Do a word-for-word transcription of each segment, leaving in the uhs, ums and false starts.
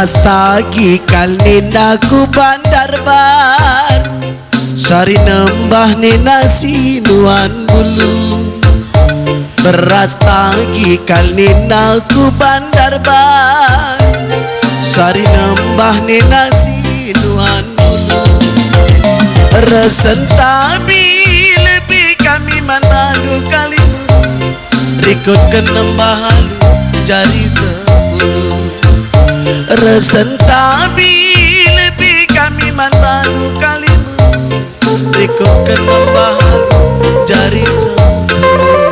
Astagi kal nina ku Bandar Baru, sari nembah nina si nuan bulu. Beras tagi kal nina ku Bandar Baru, sari nembah nina si nuan bulu. Resen tabi lebi kami man bandu kalimu, rikutken nembah alu jari sepuluh. Resen tabi lebi kami man bandu kalimu, rikutken nembah alu jari sepuluh.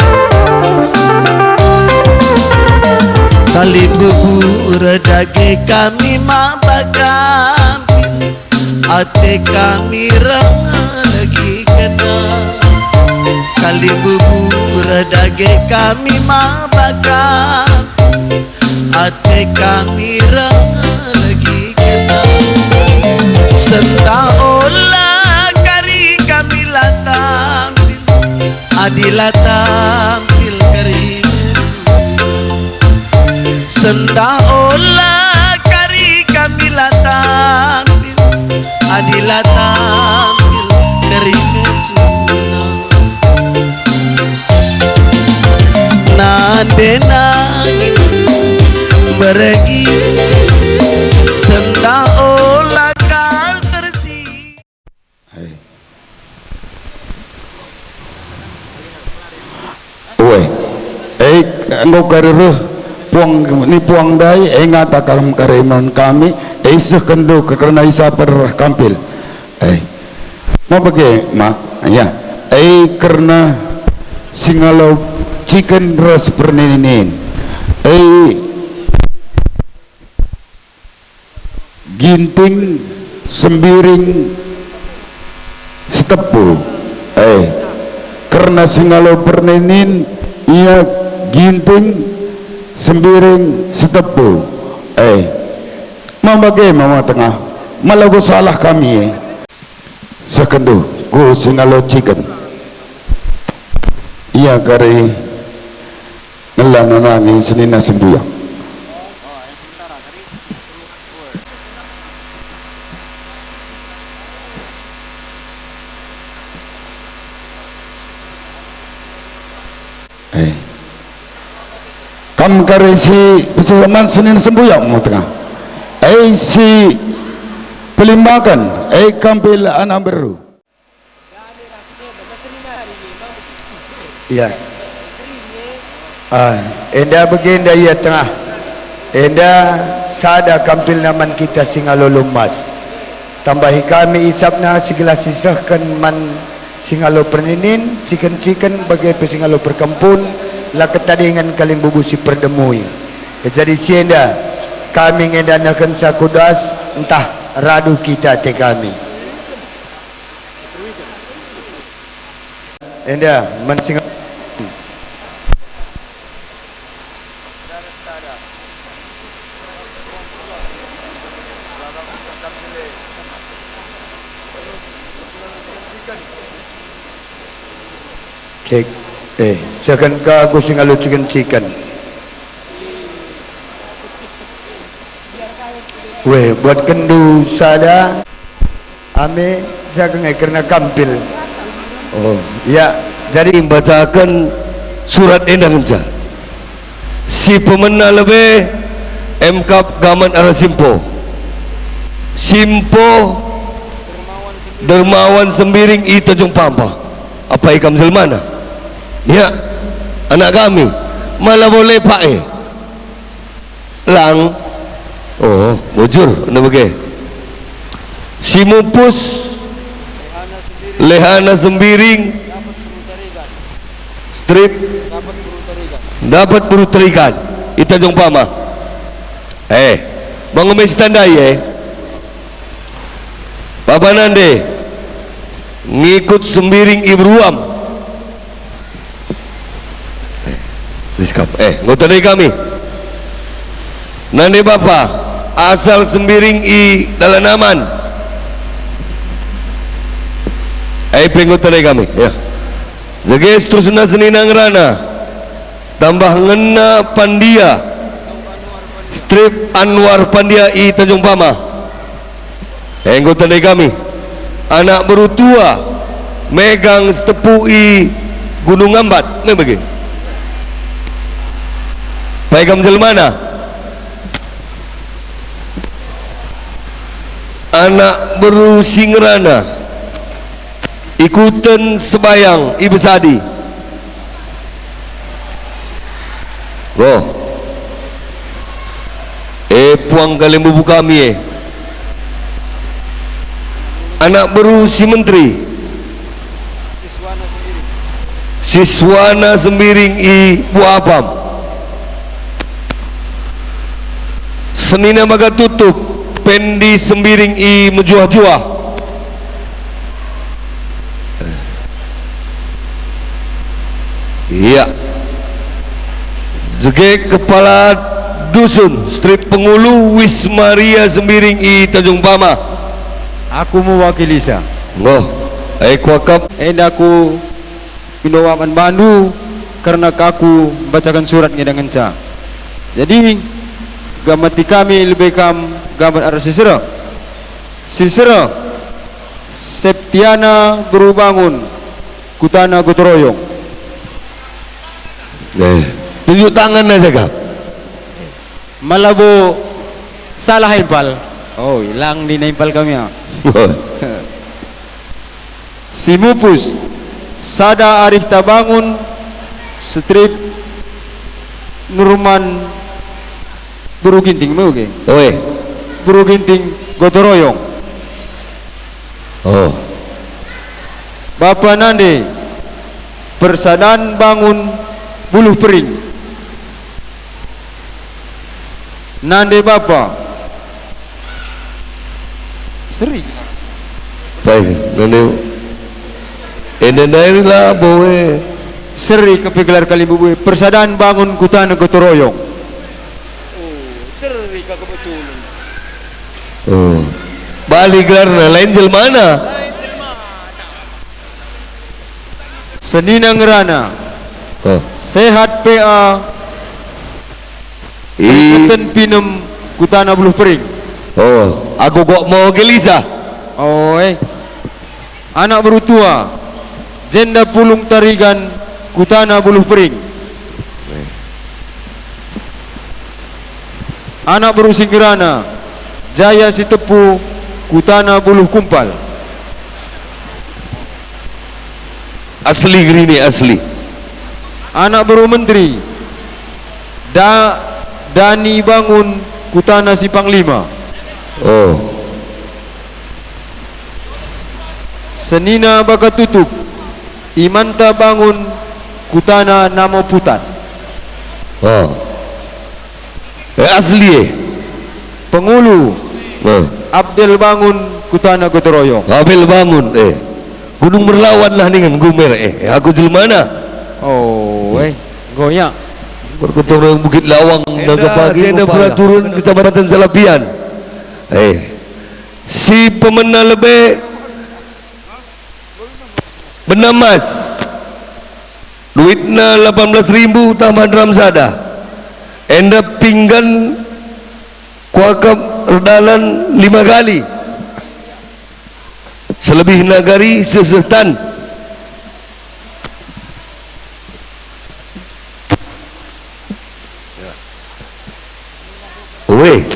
Kalimbubu dage kami maba kampil, ate kami reh ngelegi kena. Kalimbubu dage kami maba kampil, ate kami reh ngelegi kena. Sendah ola kari kami la tampil, adi la tampil kari mesu. Sendah ola kari kami la tampil, adi la tampil kari mesu. Nande nangin beregi, sendah ola kal tersi. Weh, eh, enggo kari reh puang ni puang ndai, eh, ngata kam kari man kami, eh, isehkenndu kerna isa pereh kampil. Eh, ma bage, ma, ya. Eh, kerna singalo ciken ras perninin. Eh, Ginting, Sembiring, Sitepu. Eh, kerna singalo perninin, ia Ginting, Sembiring, Sitepu. Eh, ma bage mama tengah, mala enggo salah kami, eh. Sehkenndu, ku singalo ciken. Ia kari ngela nandangi senina sembuyak. Eh. Kam kari si peseman senina sembuyak mu tengah. Eh, si pelimbakan, eh, kampil anak beru. Iya. Ah, enda bagenda ia tengah. Enda sada kampilna man kita singalo lumas. Tambahi kami isapna si gelah sisehken man singalo perninin, ciken-ciken bage pe singalo perkempun, la ketadingen kalimbubu si perdemui. Jadi si enda, kami ngenda nehkenca ku das, ntah radu kita ate kami. Enda, man sing-, cek. Eh, sehken ka ku singalo ciken-ciken. Weh, buatkenndu sada. Ame, jaga ngai kerna kampil. Oh, ya. Jadi, imbacaken surat enda ngenca. Si pemena lebe, Emkap gaman arah Simpo. Simpo, Dermawan Sembiring i Tanjung Pampa. Apai kam jelmana? Ya, anak kami. Mala boleh pak e. Lang. Oh, bujur, enda bage. Si mupus, Lehana Sembiring, Strip, dapat beru terikan. I Tanjung Pampa. Eh, bangun me sitandai, eh. Bapa nande, ngikut Sembiring i Beruam. Diskap. Eh, enggo tandai kami. Nande bapa, asal Sembiring i Dalan Aman. Eh, pe enggo tandai kami, ya. Jage seterusna senina ngerana. Tambah ngena Pandia. Strip Anwar Pandia i Tanjung Pama. Enggo tandai kami. Anak beru tua, Megang Sitepu i Gunung Ambat. Nge bage. Pai kam jelmana. Anak beru si ngerana, Ikuten Sebayang i Besadi. Go. E puang kalimbubu kami e. Anak beru si menteri. Siswana Sembiring i Buapam. Senina maka tutup, Pendi Sembiring i Mejuah-juah. Iya. Jege kepala dusun, Strip Pengulu, Wis Maria Sembiring i Tanjung Pama. Aku mewakilisa. Ngoh, ai kuakap. Enda aku Indo man bandu, kerna aku mbacaken surat ngenca-ngenca. Jadi, gamati kami lebe kam gambar arah si sera. Si sera, Septiana Beru Bangun, kutana Gotoroyong. Eh, tunjuk tangan aja, Kak. Malabo salah impal. Oh, ilang di impal kami, ya. Si mupus, sada arih tabangun, Strip Nurman Beru Ginting, me uge. Oe. Beru Ginting, Gotoroyong. Oh. Bapa nande, Persadan Bangun, Buluh Pering. Nande bapa. Seri. Baik, nande. Enda ndai labo e. Seri kepe gelar kalimbubu e. Persadan Bangun, kutana Gotoroyong. Oh, seri ka kebetulan. Oh. Bali gelarna, lain jelmana. Senina ngerana. Oh. Sehat P A. I Kabupaten Pinem, kutana Buluh Pering. Oh, aku kok mau gelisah. Oe. Anak beru tua, Jenda Pulung Tarigan, kutana Buluh Pering. Anak beru si ngerana, Jaya Sitepu, kutana Buluh Kumpal. Asli kerine, asli. Anak beru menteri, Da-, Dani Bangun, kutana si Panglima. Oh. Senina Baka Tutup, Imanta Bangun, kutana Namo Putat. Oh. Eh, asli, eh. Pengulu. Eh. Abdel Bangun, kutana Gotoroyong. Abel Bangun, eh. Gunung Merlawan lah ningen, Gumer, eh. Aku jelmana. Oh, eh. Goyak. Perkutong Bukit Lawang, Enda, Naga Pagi, enda Upaya. Peraturan Kecamatan Salapian. Eh. Si pemena lebe Bena mas, duitna lapan belas ribu tambah dram sada. Enda pinggan kuakap erdalan lima kali. Selebihna gari seseh tan. Weh,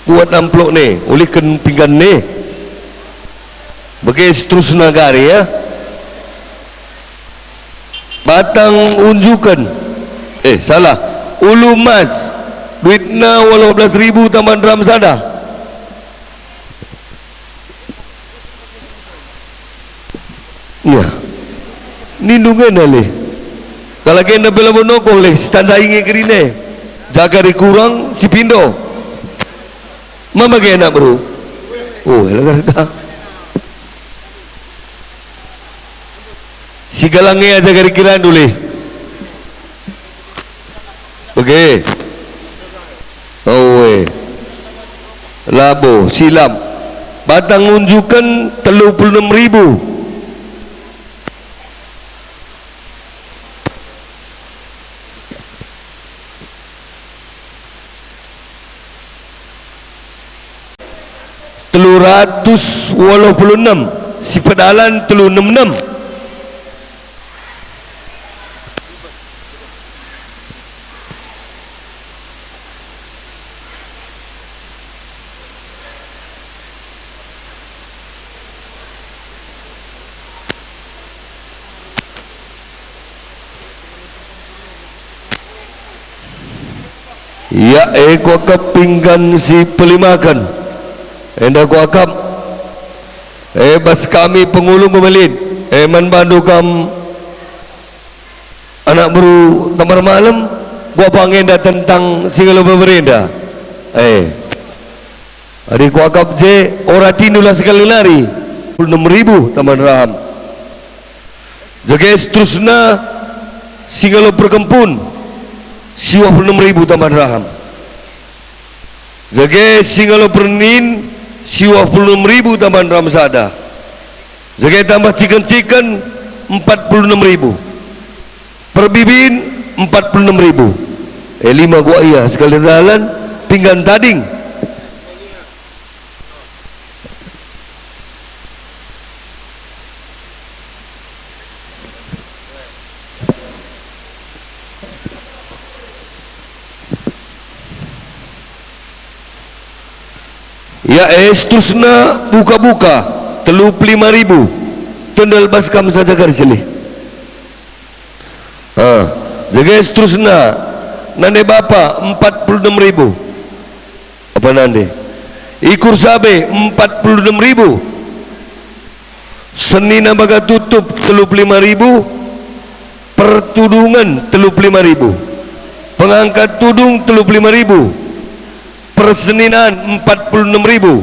buat amplop ne, ulihken pinggan ne. Bage seterusna gari, ya. Batang unjuken. Eh, salah. Ulu emas. Duitna waluh belas ribu tambah dram sada. Ya. Nindu ngena le. Kalak enda pe labo nokoh le, sitandai nge kerine. Jaga dikurang, sipindo. Mama ge anak beru. Oh, ela garga. Sigalang e aja gari kirandu le. Bage. Oe. Labo, silam. Batang unjuken telu puluh enem ribu. Telu ratus waluh puluh enem, si pedalan telu enem enem. Ya, e, kuakap pinggan si pelimaken. Enda kuakap, e, bas kami pengulu ngebelit, e, man bandu kam anak beru Tambar Malem, kuakap enda tentang si ngalo beberenda. E. Adi kuakap je, ora tindulah sekali nari. Puluh enem ribu Tambar Raham. Jage seterusna si ngalo perkempun, siwah puluh enem ribu Tambar Raham. Jage si ngalo pernin, siwah puluh enem ribu Tambar Raham sada. Jage tambah ciken-ciken, empat puluh enem ribu. Perbibin, empat puluh enem ribu. E, lima gua ia sekali dalan, pinggan tading. Ya, e, seterusna buka-buka, telu puluh lima ribu. Tendel bas kam saja kari silih. Ah, jage seterusna, nande bapa, empat puluh enem ribu. Apa nande? Ikur sabe, empat puluh enem ribu. Senina baga tutup, telu puluh lima ribu. Pertudungen, telu puluh lima ribu. Pengangkat tudung, telu puluh lima ribu. Perseninan, empat puluh enam ribu.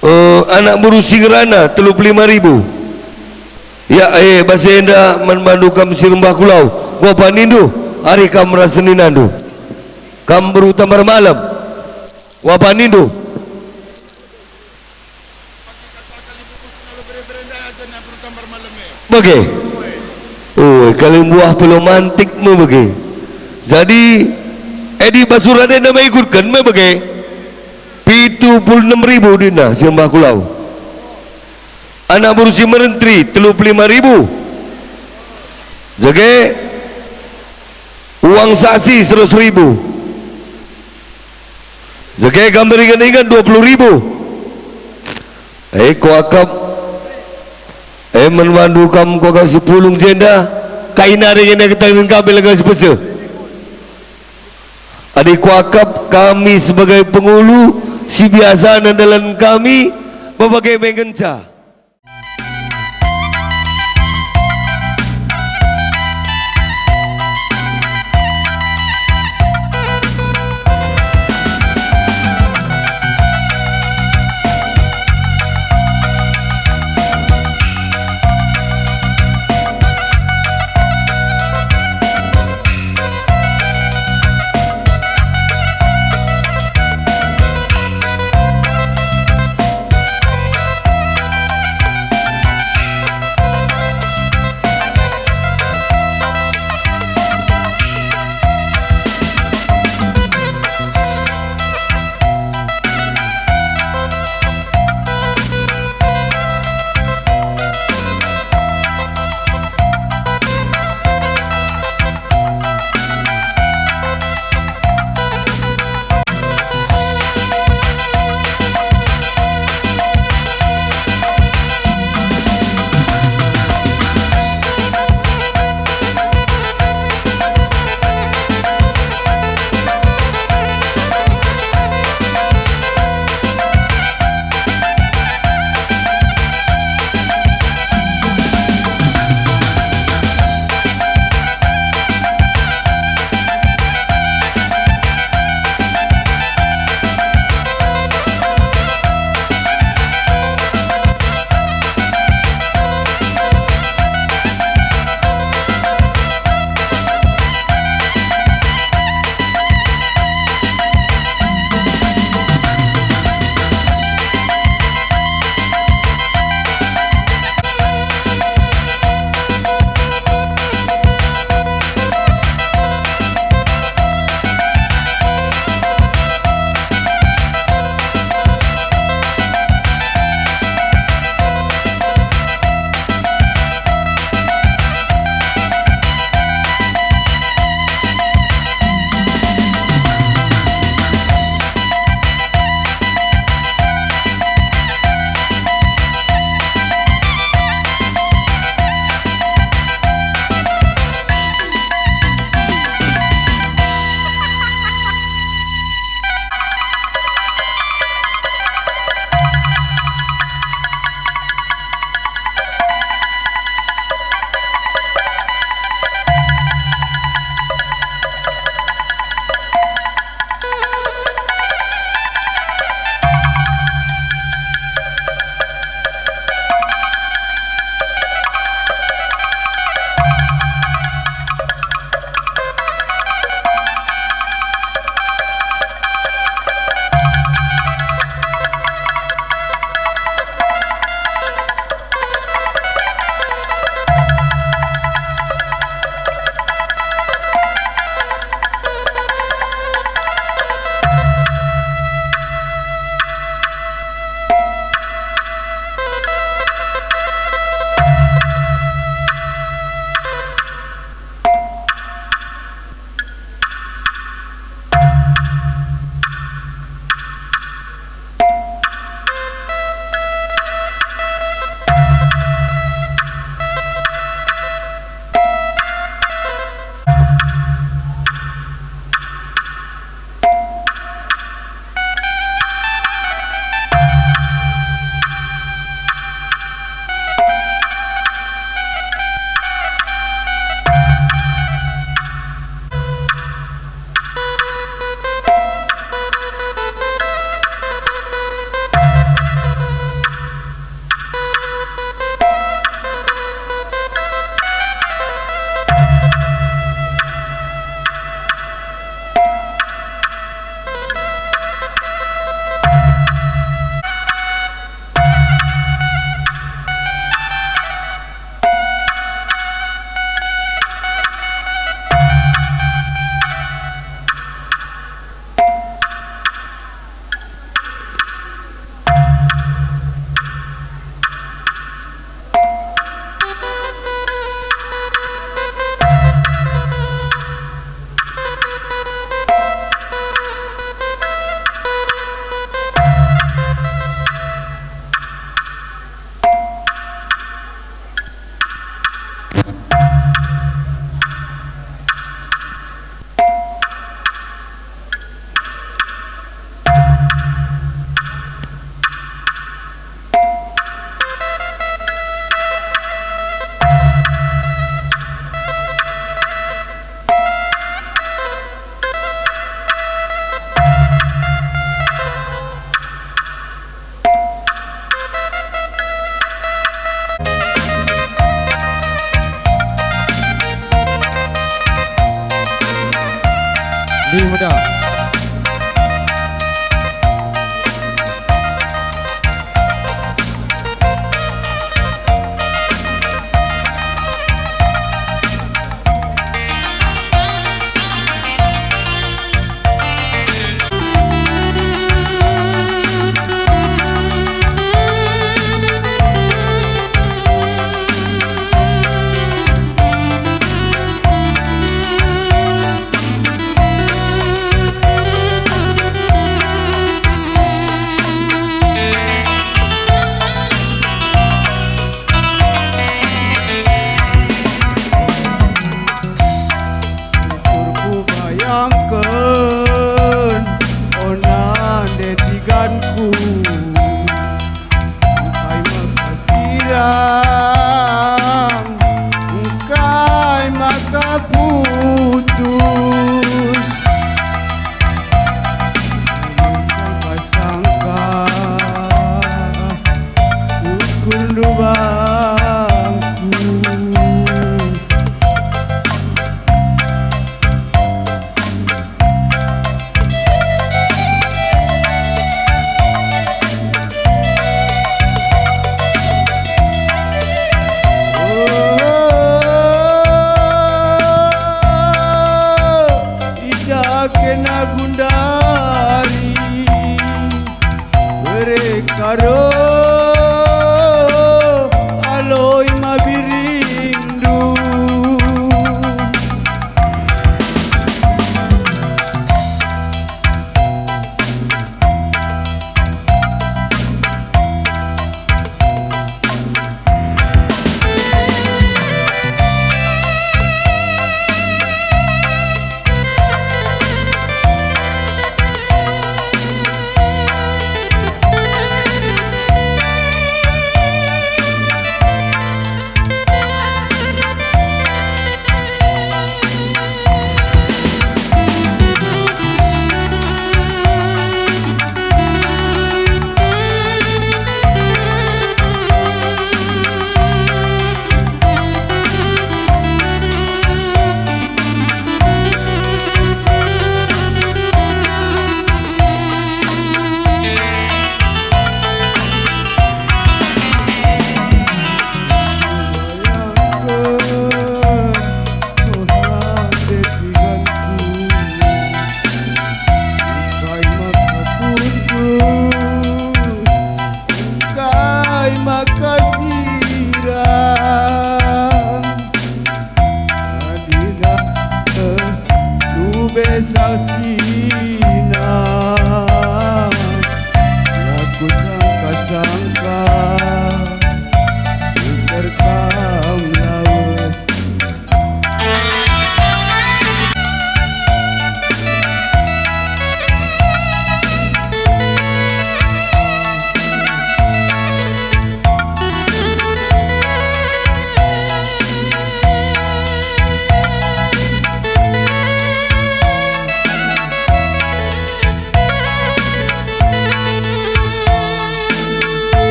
Eh, anak beru si ngerana, telu puluh lima ribu. Ya, eh, bas enda man bandu kam si rembah kulau. Kuapa nindu, arih kam ras seninandu. Kam beru Tambar Malem. Kuapa nindu. Bage. Oh, kalimbuah pe lo mantik me bage. Jadi, adi bas urat enda me ikutken me bage. Pitu puluh enem ribu dina si rembah kulau. Anak beru si merenteri, telu puluh lima ribu. Jage, uang saksi seratus ribu. Jage, kam beringan-ingan dua puluh ribu. Eh, kuakap. Eh, man bandu kam kuakap si pulung jenda. Kai nari ngena ketahuan kami lenga si pese. Adi kuakap kami sebagai pengulu si biasa nandalan kami, bage me ngenca.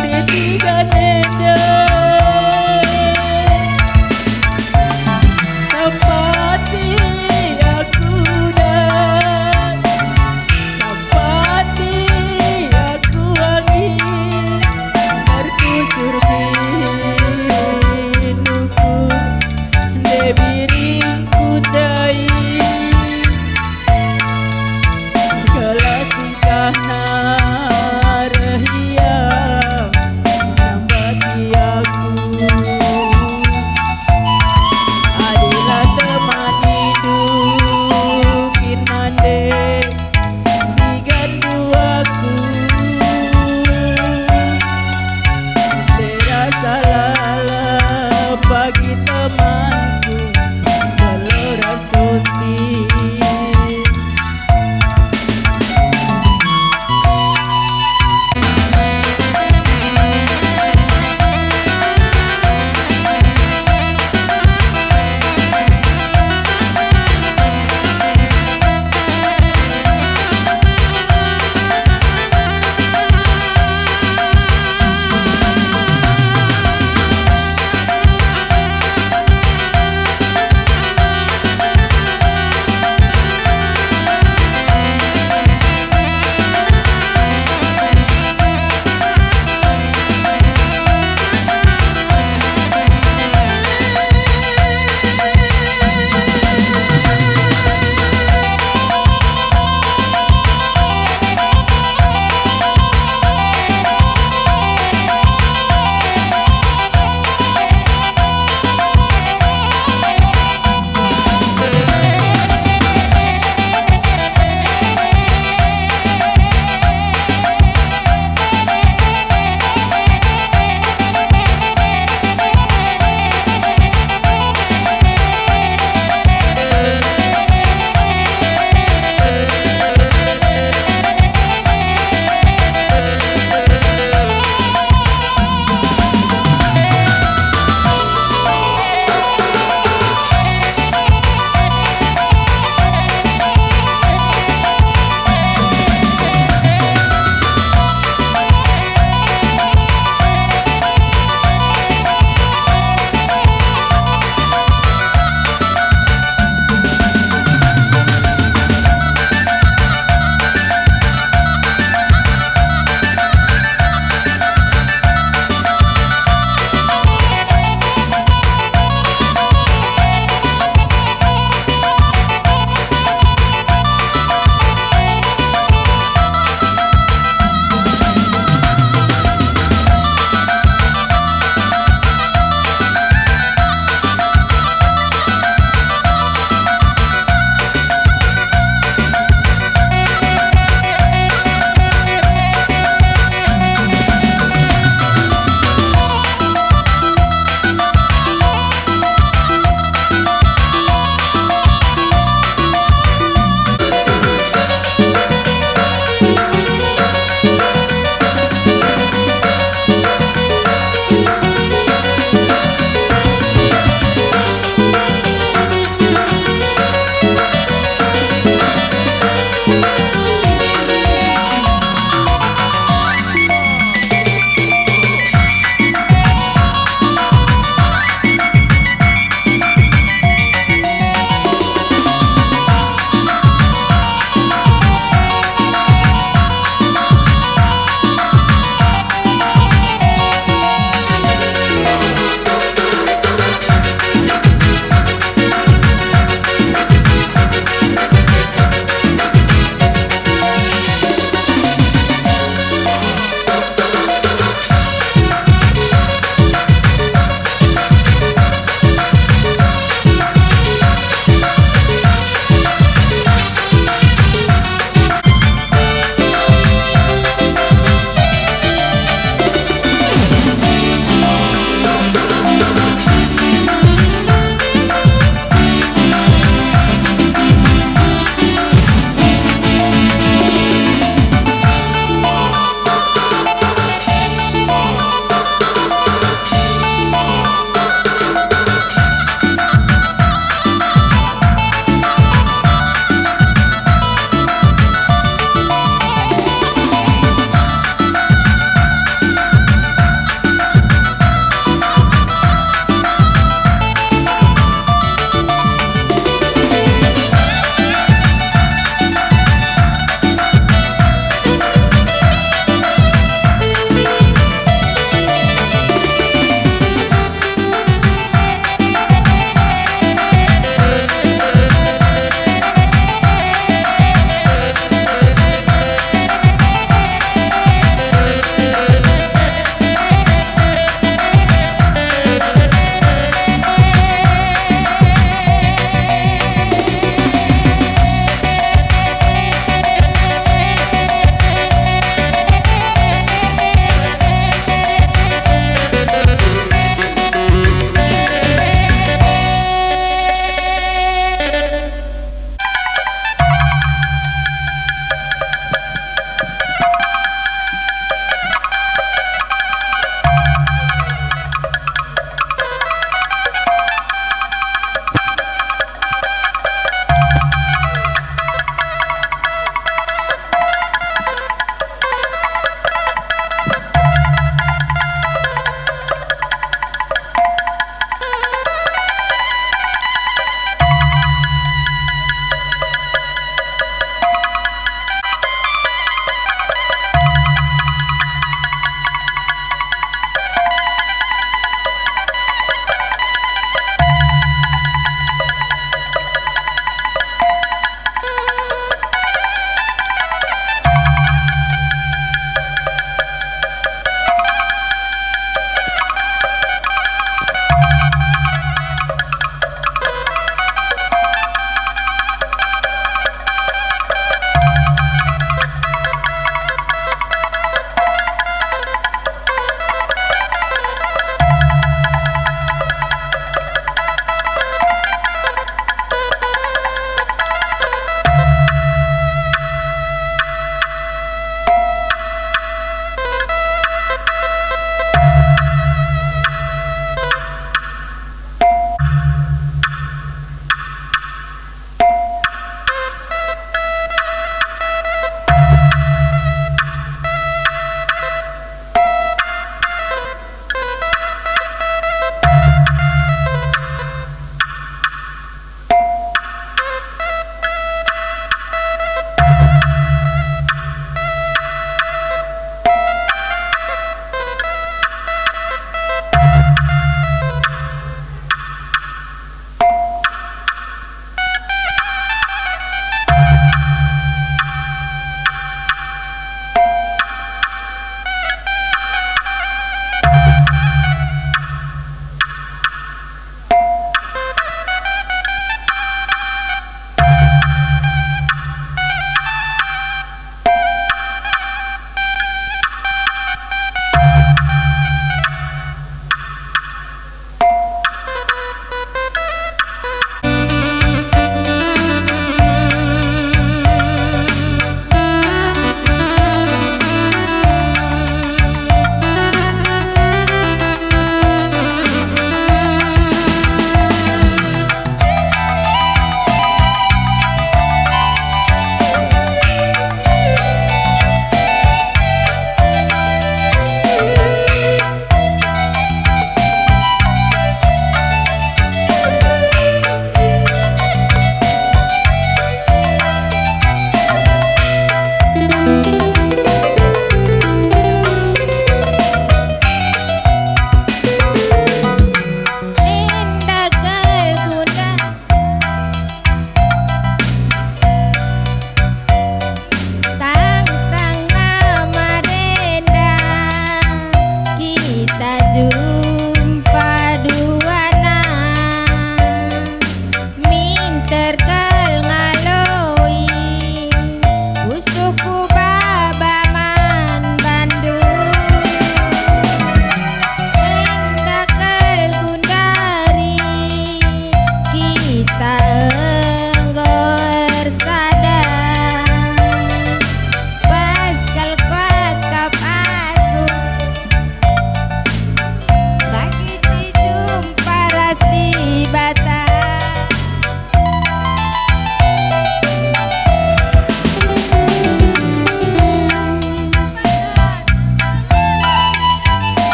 Di tiga nende, sampati aku dan sampati aku angin, merkusur binuku, ndebiring kutai. Gelah tingkahna reh i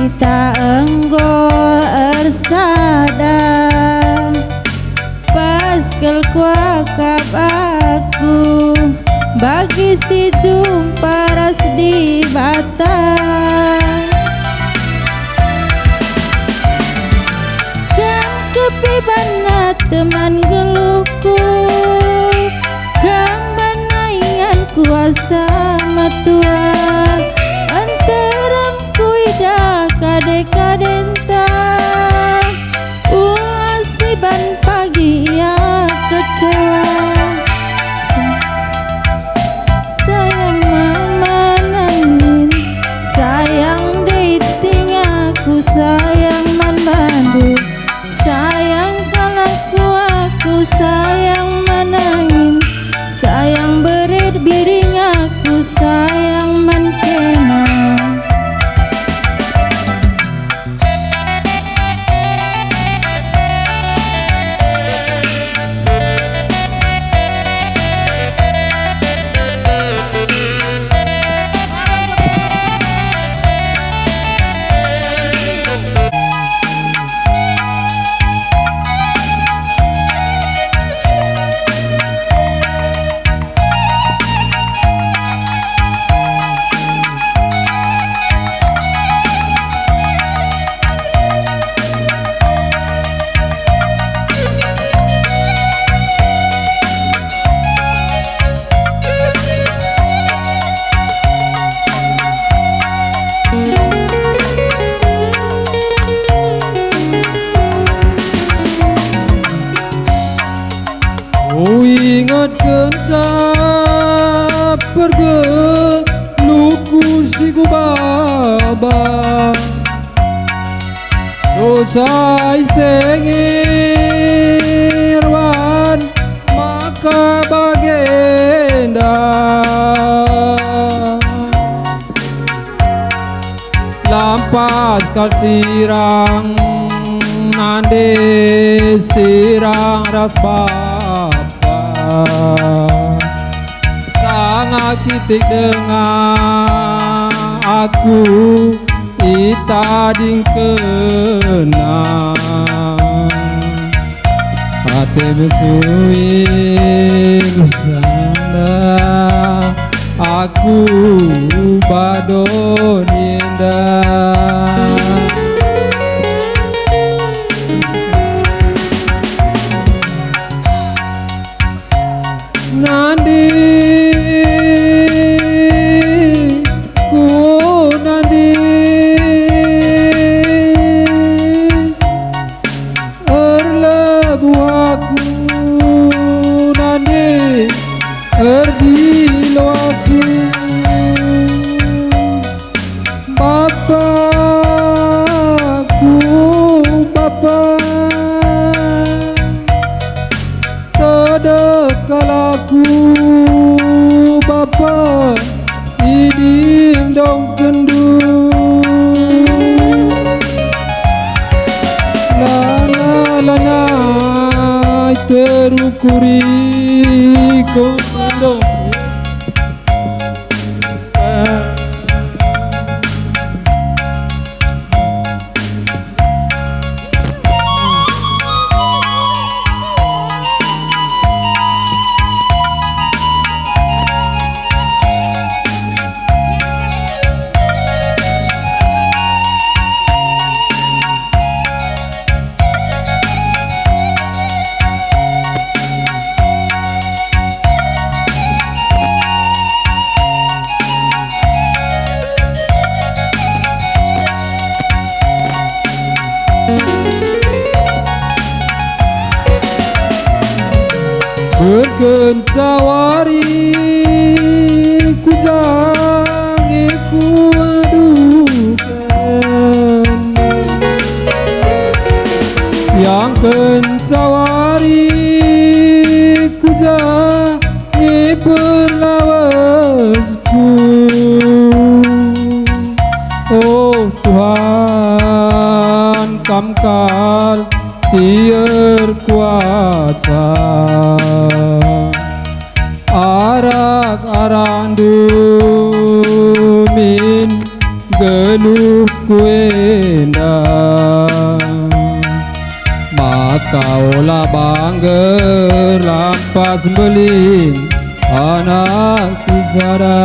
Kita enggo ersada, pas kal kuakap aku bagi si jumpa ras Dibata. Kam kepibana teman geluhku, kam bana ingan kuasa matua, nterem kuidah kade-kadenta, uas iban pagi ia kecewa. Sa-, sayang mama nangin, sayang dating aku, sayang man bandu. Sayang kal aku, aku sayang man angin, sayang beret biring aku, sayang man kena. Uingetkenca pergeluhku si kubaba. Dosa ise nge erban maka bagenda. Lampas kal sirang, nande sirang ras Bapa. Sanga kitik denga aku itadingkenna. Ate mesui mesanda aku bado ninda. Nandi, ku nandi, erlebuh aku nandi, erdilo aku. Bapa, ku Bapa, tedeh kal aku, Bapa, idingdongkenndu. Lana, lanai terukuri kundung. Berkenca wari ku jange ku aduken. Yang kenca wari ku jange perlawesku. Oh Tuhan, Kam kal si erkuasa. Arak-arakndu min geluhku enda. Maka ola bangger lampas mbelin anak si sada.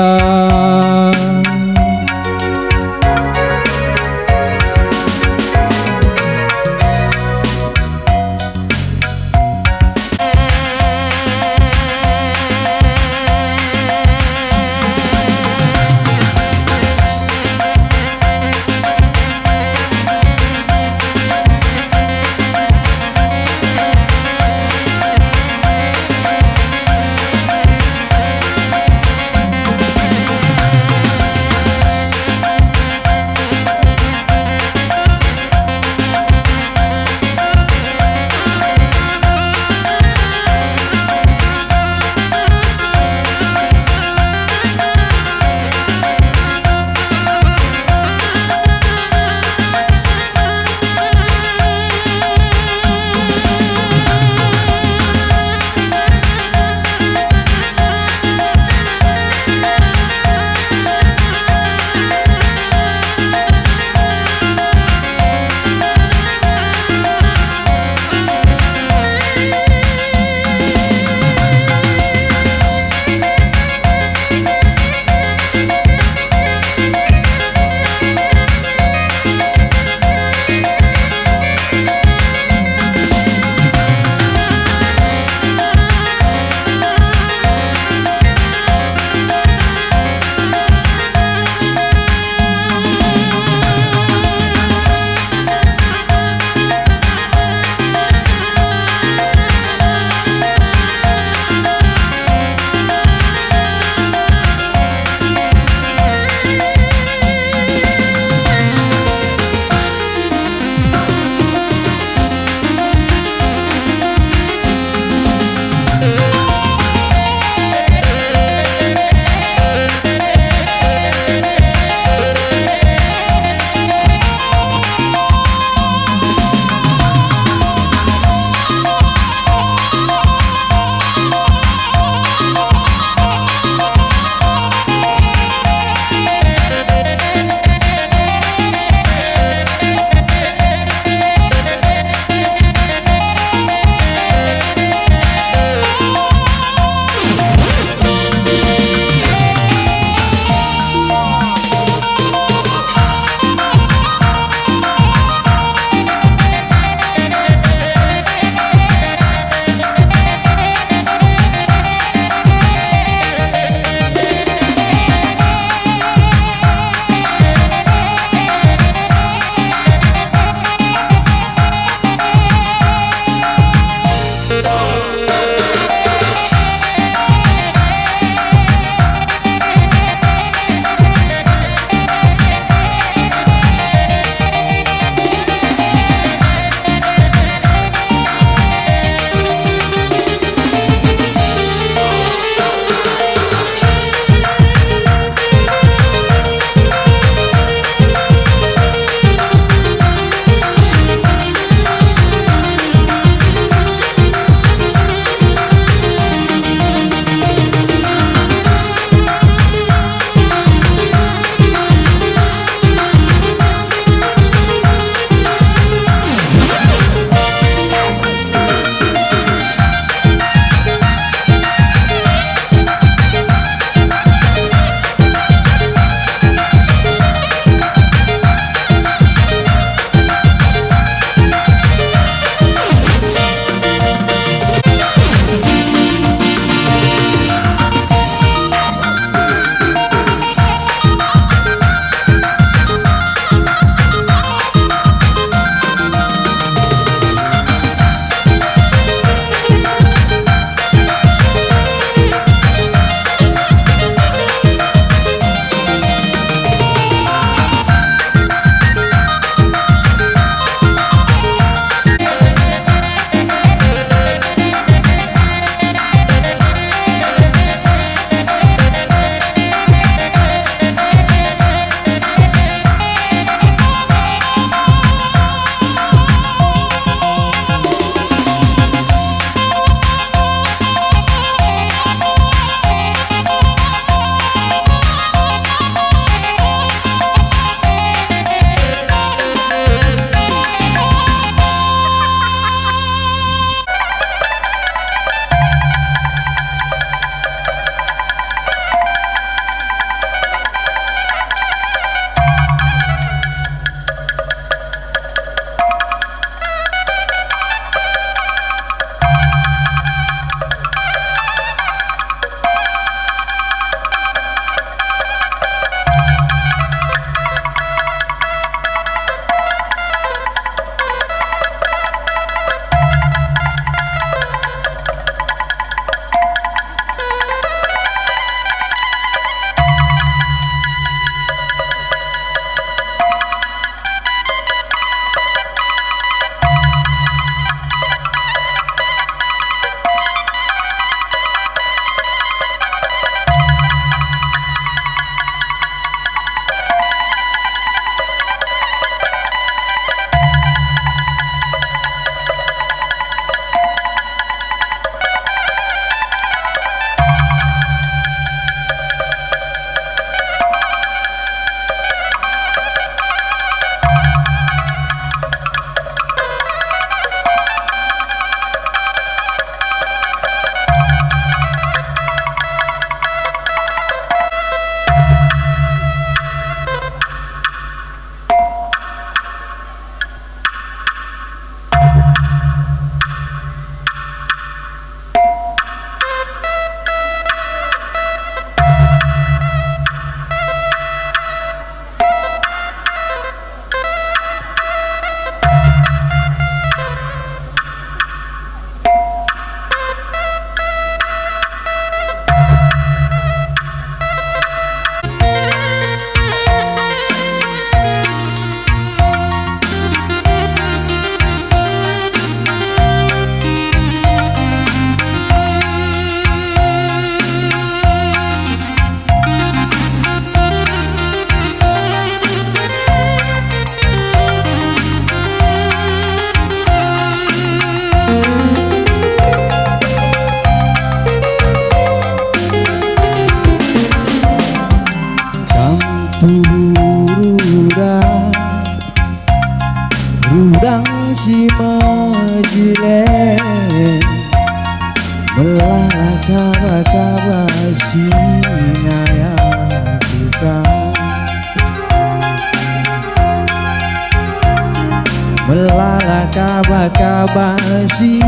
Melala kaba-kaba si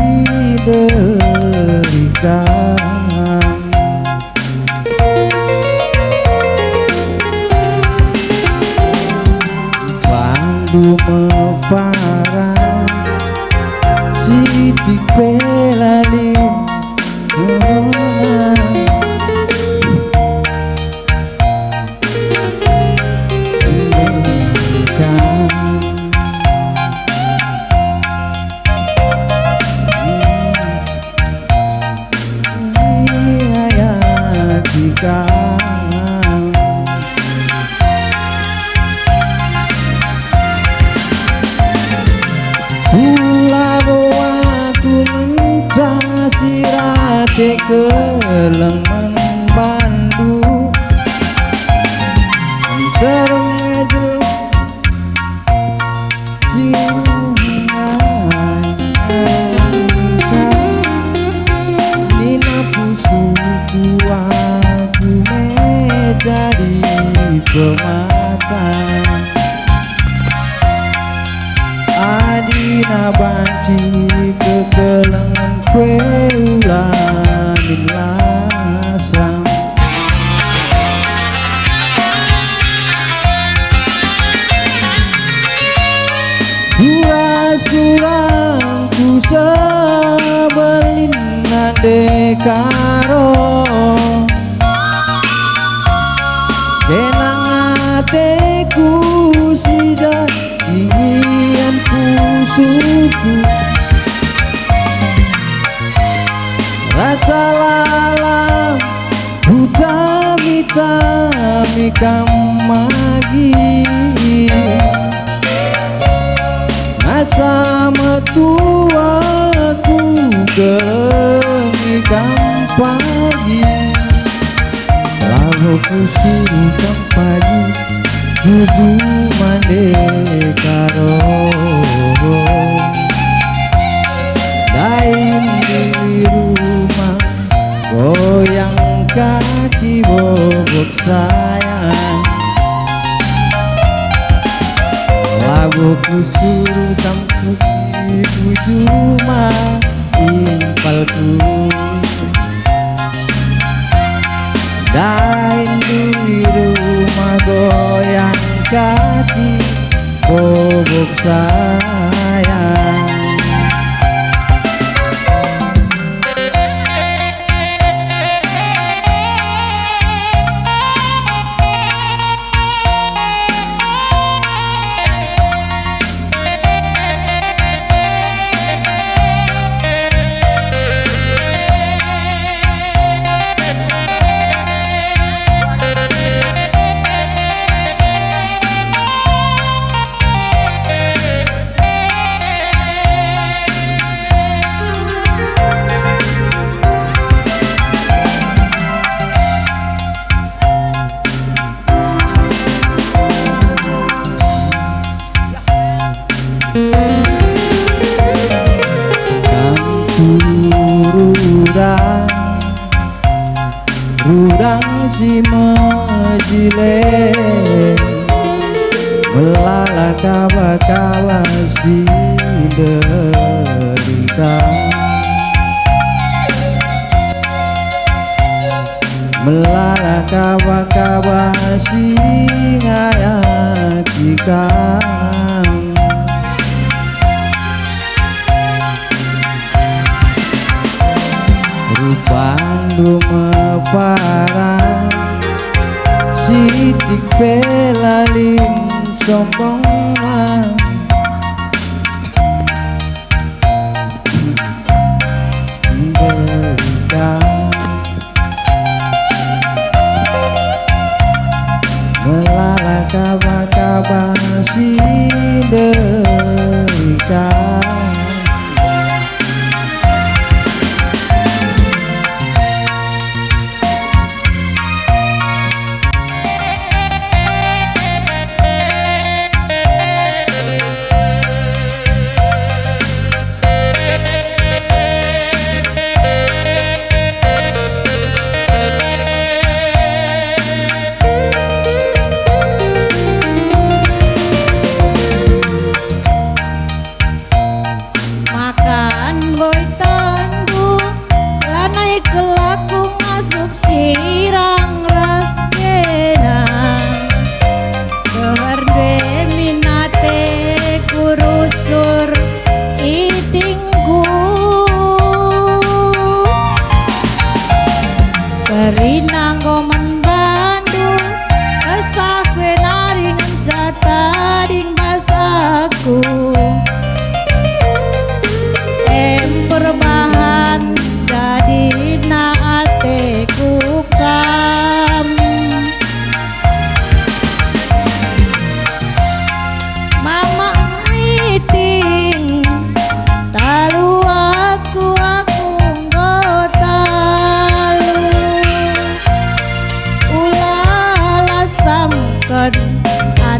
nderita. Bandu me paran, sitik pe la lit. Kulabo aku ngenca si rate keleng man bandu. Nterem ngejel si nina pusuhku aku me jadi pemata. Adina banci kekelengen kue ulamin lasam. Sura-surangku sebelin nande karo. Tenang ateku sida, ingian pusuhku. Rasa lalap kutami-tami kam agi. Asa metua kukelengi kam pagi. Labo kusuruh kam pagi, tuju mande karo. Dain di rumah, goyang kaki bobok sayang. Labo kusuruh kam pagi, tuju mande impalku. Dain di rumah, goyang kaki bobok sayang. Kam ku rudang, rudang si mejile, melala kaba-kaba si nderita. Melala kaba-kaba si ngayaki kam. Rupandu me paran, sitik pe la lit sombongna. Nderita. Melala kaba-kaba si nderita.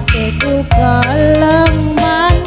Teku keleng man